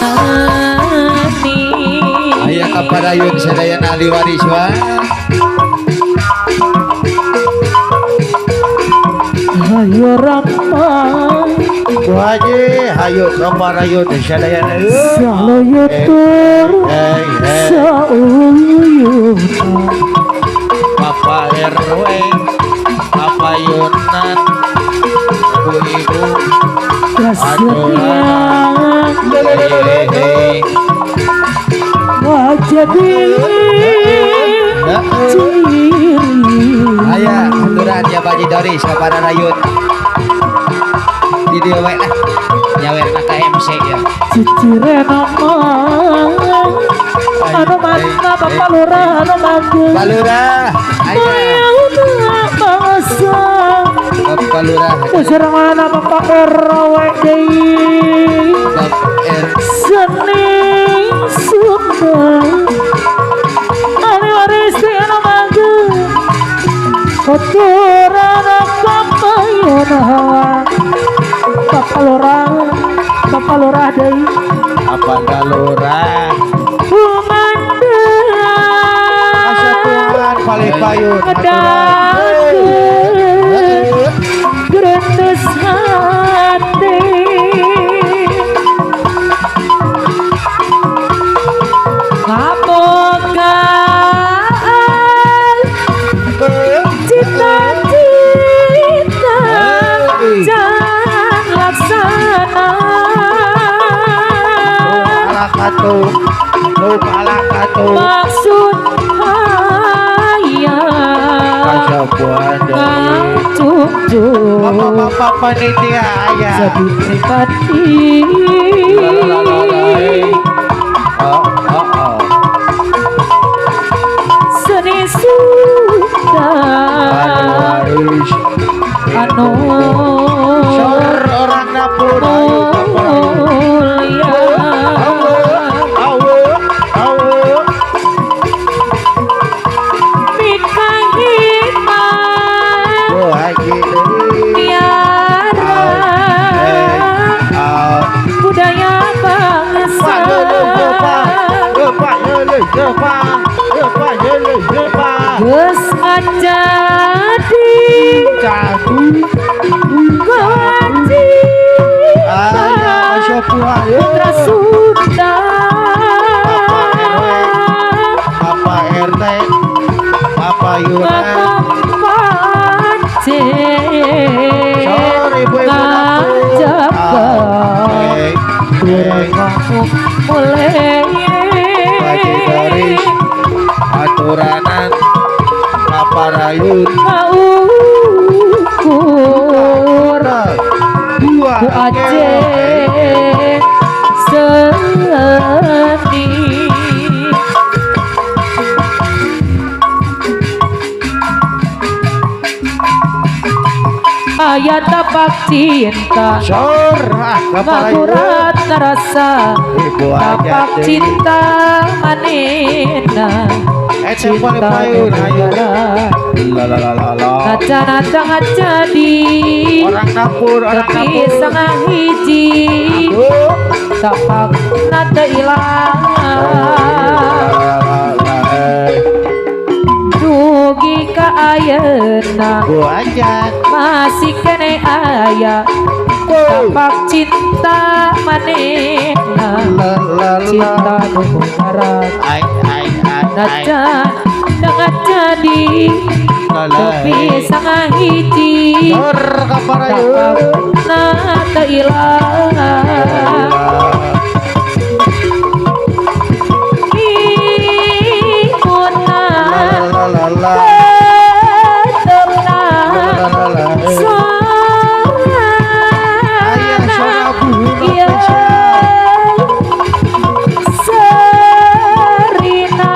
Seni. Aya kaparayun sadayana ahli waris wa. Hayo Rama. Bu Haji, hayu kaparayun sadayana. Saloyo tur sauyuna. Bapak RW, Bapak Yunan, Ibu-ibu, Kesenian jadi ciri. Aya aturan ya Pak Haji Doris kaparayun. Di dieu we lah. Nyawerna ka MC ya. Cicire nama anu mana Bapak Lurah anu manggung. Pak Lurah, aya Bangsa. Bapak Lurah. Usarangan Bapak RW deui. Bapak R. Seni Sunda ahli waris anu manggung. Kotoran kapayuna Bapak Lurah, Bapak Lurah deui. Apa Lurah? Kumandang Kasepuhan paling payun. Ngedakeun grenes hati. Ngabogaan cita-cita can laksana. Maksud hayang ngacungcung Bapak-bapak panitia aya. Jadi pribadi. Oh, oh, oh. Seni Sunda Waris. Anu Sor orang dapur ayo mulia. Awo, awo. Mikahimah Bu Haji deui. Miara budaya bangsa. Geus ngajadi kewajiban putra Sunda. Bapak RT, Bapak Yunan, Ngakapace sore ibu-ibu ngajaga mulai. Haji Doris, aturanan, Bapak Rayun, Kaukur dua, ku Aceh seni. Aya tapak cinta Sor, ah, Bapak Rayun, ngakurat rasa Ibu tapak Haji cinta manena Eh, cinta payun, ayo. negara. La la la la la. Ngaca ngajadi Orang dapur, orang tapi dapur. setengah hiji Aduh. tapak nate ilang. La la la eh. Dugi ka ayeuna Bu Ajat. masih kene aya tapak cinta manehna La la la. cinta nu ngaran Ai ai ai ai. naca dengan jadi La la. tapi sangat hiji Sor kaparayu. tapak nate ilang. Mimuna La la la la. tetepna La la la. Ayah sona sora buhun iya serina.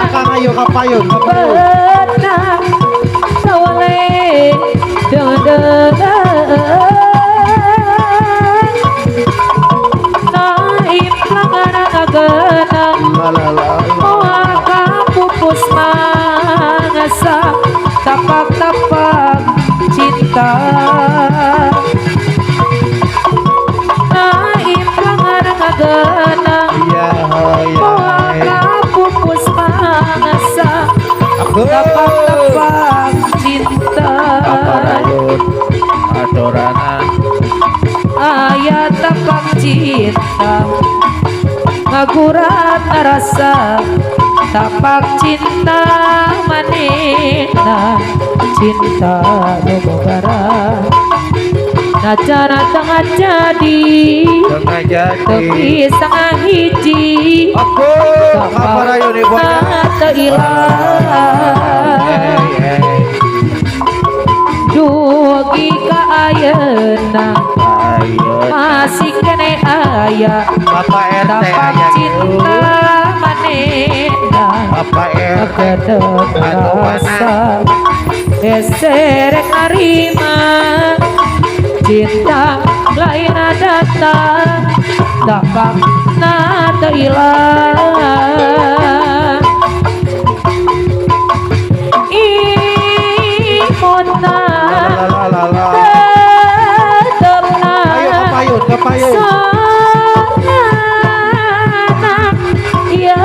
Akang ayo kapayun, kapayun. Benang tawale dengan naim langana kagenang La la la. moal kapupus mangasa tapak-tapak cinta naim langana kagenang. Aya tapak cinta ngagurat rasa tapak cinta manehna cinta nu bogara najan tengah jadi Tengah jadi. Tepi setengah hiji Aku kaparayon ibu nya. Teu ilang Hey, hey. Dugi ka ayeuna Ayo. masih kene aya Bapak RT tapak aya cinta manehna Bapak RT. Kedeng rasa eserek narima cinta lain datang tapakna teu ilang Imutna La la la la. tetepna Ayo kapayun, kapayun. Sonana ya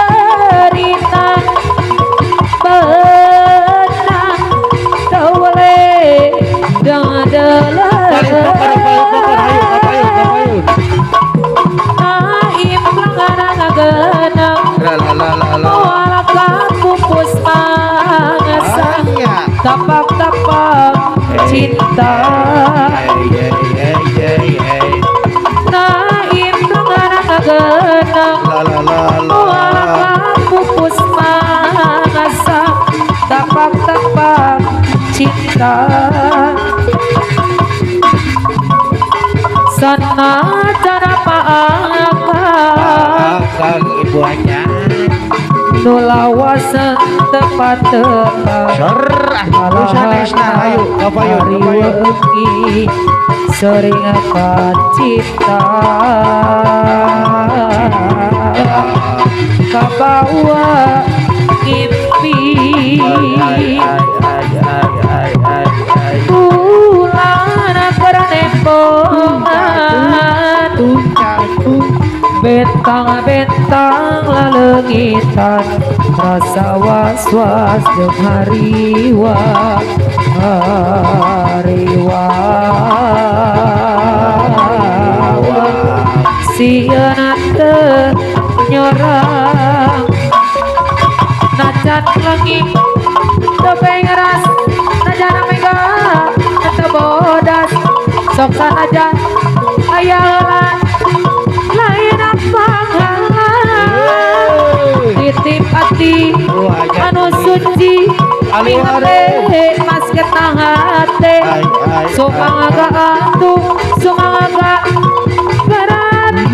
serita benang tawale dengan Balik pokor, balik pokor. Ayo kapayun, kapayun. Naim langgaran genang La la la la la. Mualakan pupus mangsa Aya. tapak-tapak cinta Hey, hey, hey, hey, hey. Naim langgaran genang La la la la. Mualakan pupus mangsa tapak-tapak cinta Sana cara paakang Akang ibu hanya. Nu lawasan tepat-tepat Sor ah. Sanesna, ayo, kapayun, kapayun. Wengi sering kacipta kabawa ngimpi Ay, ay, ay, ay, ay, ay, ay. bulan keur nembongan bentang-bentang laleungitan rasa was-was jeung hariwa hariwa sieun teu nyorang najan lenging teu pengeras najan mega teu bodas sok sanajan aya heulan lain panghalang titip ati anu suci mihate mas ketang hate Ay, ay, sumangga atuh sumangga karatapi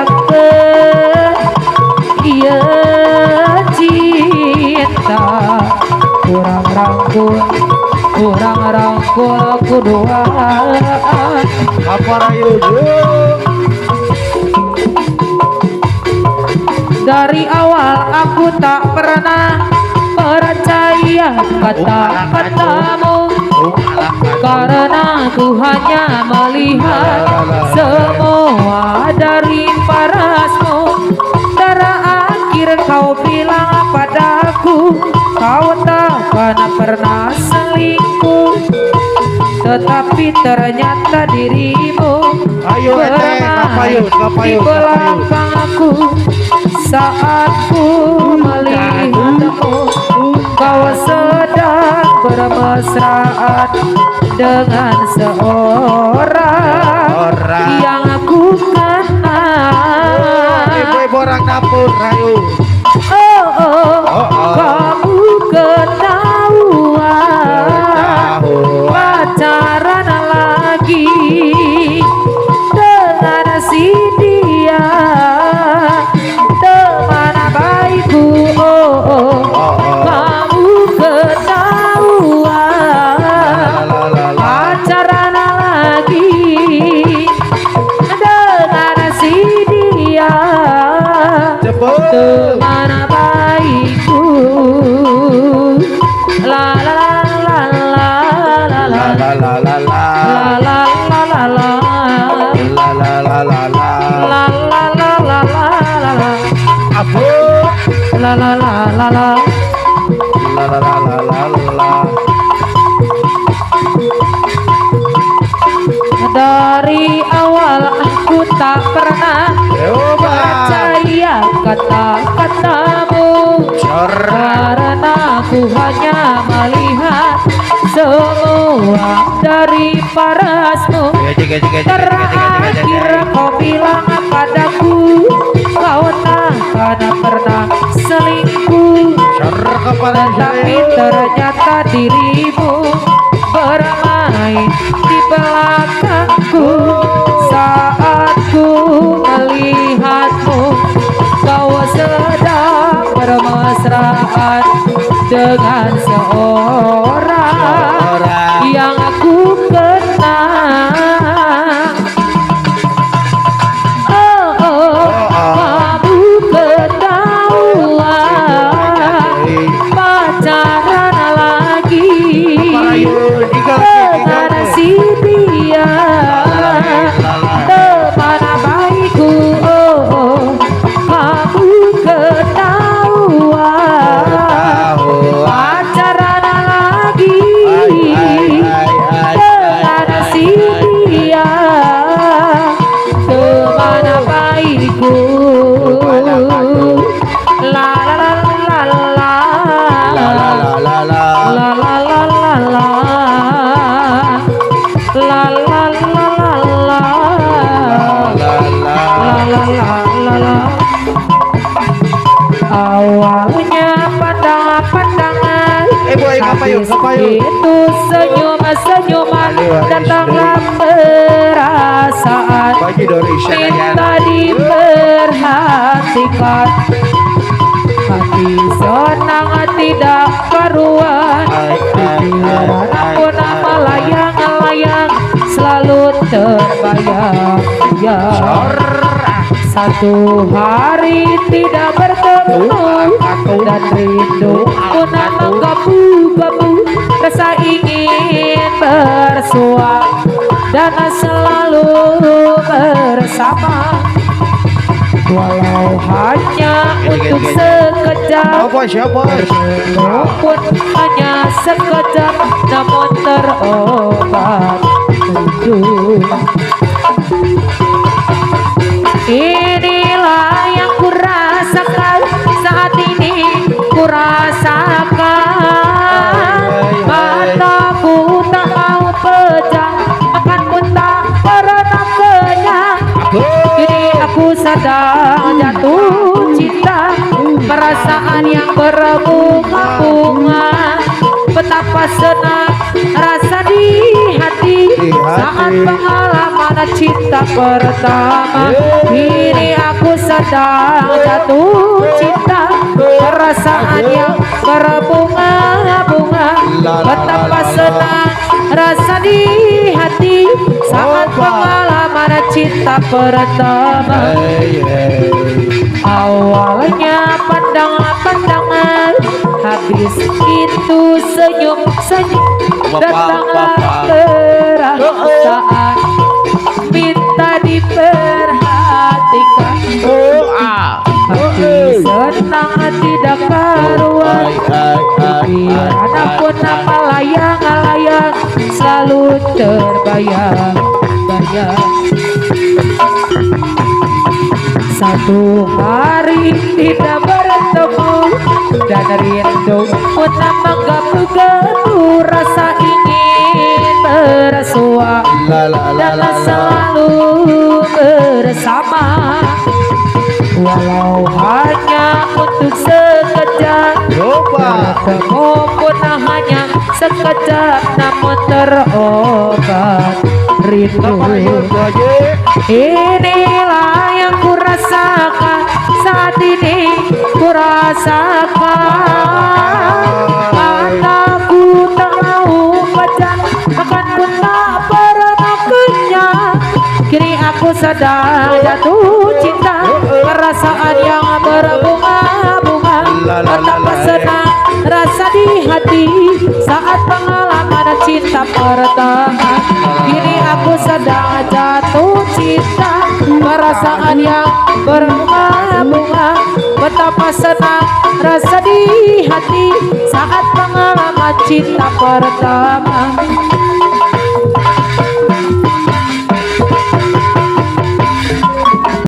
pakeakeun ieu cinta kurang rangkul kurang rangkul kuduaan Kaparayon. Dari awal aku tak pernah percaya kata-katamu karena ku hanya melihat semua dari parasmu. Terakhir kau bilang padaku kau takkan pernah selingkuh, tetapi ternyata dirimu Ayo ete, bermain kapayun, di kapayun, kapayun. belakang aku. Saat ku melihatmu kau sedang bermesraan dengan seorang Orang. yang aku kenal. Ibu-ibu orang dapur, ayo. Oh, oh, Oh, oh. kamu ketahuan Ketahuan. pacaran lagi dengan si dia teman baikku. Oh, oh. Oh, oh. Kamu ketahuan La la la la. pacaran lagi dengan si dia Cepet. teman la la. La la la la la la. Dari awal aku tak pernah percaya kata-katamu, karena aku hanya melihat semua dari parasmu. Terakhir kau bilang padaku, kau takkan pernah selingkuh. Tetapi ternyata dirimu bermain di belakangku. Saat ku melihatmu, kau sedang bermesraan dengan seorang yang aku kenal. Oh, oh, kamu ketahuan pacaran lagi dengan si dia, teman baikku. Oh, oh, kamu ketahuan pacaran lagi dengan si dia, teman baikku. La la la la la la la la la la la la la la la la la la la la. Awalnya pandang-pandangan, habis itu senyum-senyuman, datanglah perasaan minta diperhatikan. Hati senang tidak karuan, pikiran pun melayang-layang, selalu terbayang-bayang. Satu hari tidak bertemu dan rindu pun menggebu-gebu, rasa ingin bersua dan selalu bersama. Walau hanya untuk sekejap, bertemu pun hanya sekejap, namun terobat rindu. Inilah yang kurasakan saat ini, kurasakan. Mataku tak mau pejam, makan pun tak pernah kenyang. Kini aku sedang jatuh cinta, perasaan yang berbunga-bunga. Betapa senang rasa di hati saat pengalaman cinta pertama. Kini aku sedang jatuh cinta, perasaan yang berbunga-bunga. Betapa senang rasa di hati saat pengalaman cinta pertama. Awalnya pandang-pandangan, habis itu senyum-senyum, datanglah perasaan minta diperhatikan. Hati senang tidak karuan, pikiran pun melayang-layang, selalu terbayang-bayang. Satu hari tidak bertemu dan rindu pun menggebu-gebu, rasa ingin bersua dan selalu bersama. Walau hanya untuk sekejap, bertemu pun hanya sekejap, namun terobat rindu. Inilah yang kurasakan saat ini, kurasakan. Mataku tak mau pejam, makan pun tak pernah kenyang. Kini aku sedang jatuh cinta, perasaan yang berbunga-bunga. Betapa senang rasa di hati saat pengalaman cinta pertama. Kini aku sedang jatuh cinta, perasaan yang berbunga-bunga. Betapa senang rasa di Cinta pertama.